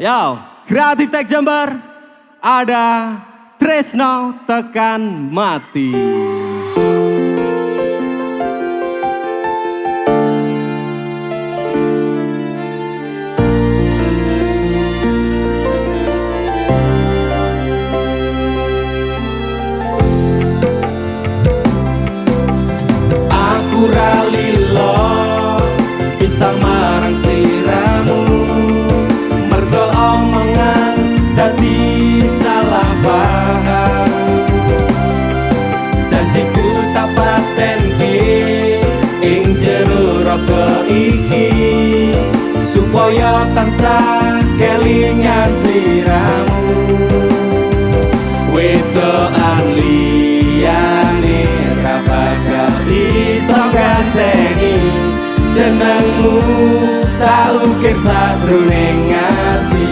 Yo, Kreatif Tech Jember ada Tresno Tekan Mati. Aku ra lilo pisah marang sliramu, mergo omongan dadi salah paham. Janjiku tak patenke ing jero raga iki, supaya tansah kelingan sliramu. Wedokan liyane ra bakal iso ganteni jenengmu, tak ukir sajroning ati.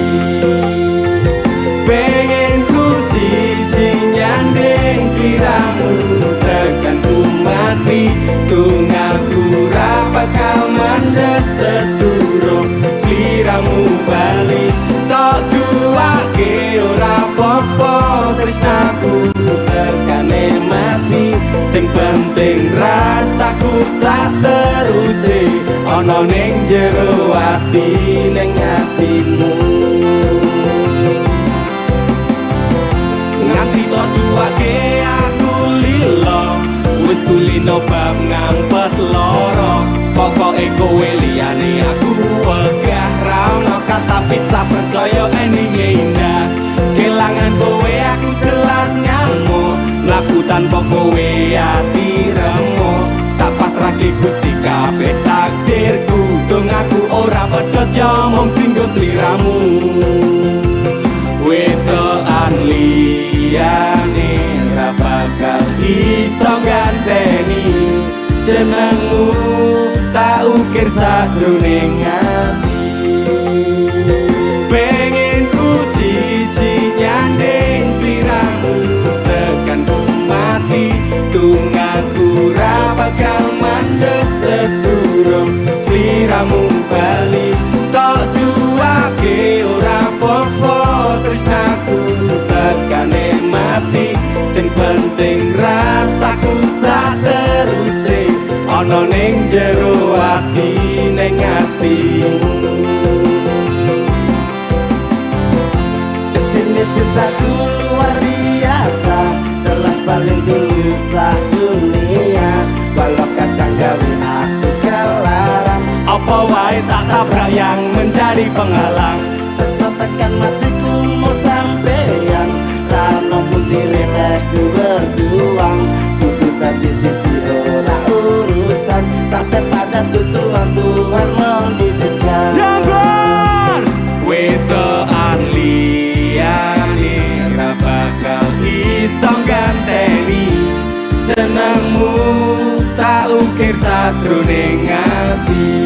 Pengen ku siji nyanding sliramu tekan ku mati, tungaku ra bakal mandek sedurung sliramu bali. Tok duwake ora apa-apa tresnaku tekane mati, sing penting rasaku sateruse ana ning jero ati ning atimu. Nganti tok duwake aku lilo, wis kulino bab ngampet loro. Pokoke kowe liyane aku wegah, ra ono kata pisah percaya endinge indah. Kelangan kowe aku jelas ngamuk, mlaku tanpa kowe ati remuk. Tak pasrahke Gusti kabeh takdirku, dongaku ora pedhot ya mung dinggo sliramu. Wedokan liyane ra bakal iso ganteni jenengmu, tak ukir sajroning ati. Pengen ku siji nyanding sliramu tekan ku mati, tungaku ra bakal mandek sedurung sliramu bali. Tok duwake ora apa-apa tresnaku tekane mati, sing penting rasaku sateruse ana ning jero ati ning atimu. Dene cintaku luar biasa, jelas paling tulus sak dunia, walau kadang gawe aku kelarang. Apa wae tak tabrak yang menjadi penghalang, tresno tekan matiku mau sampeyan, ra ono putire lek berjuang. Kudu dadi siji ora urusan, sampai pada tujuan Tuhan mengizinkan. Jember wedokan liyane ra bakal iso ganteni jenengmu, tak ukir sajroning ati.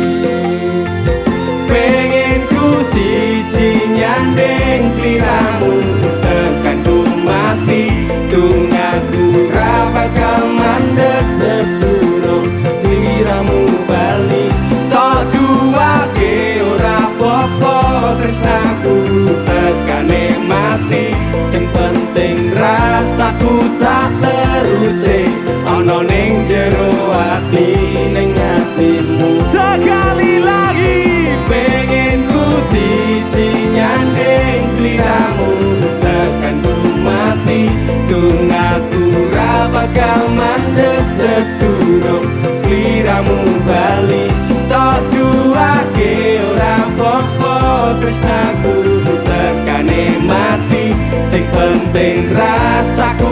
Pengen ku siji nyanding sliramu tekan ku mati, tungaku ra bakal mandek sedurung sliramu bali. Tok duwake ora apa-apa tresnaku tekane mati, sing penting rasaku sateruse ana ning jero ati ning atimu. Sekali lagi pengen ku siji nyanding sliramu tekan ku mati, tungaku ra bakal mandek sedurung sliramu bali. Tok duwake ora apa-apa tresnaku tekane mati, sing penting rasaku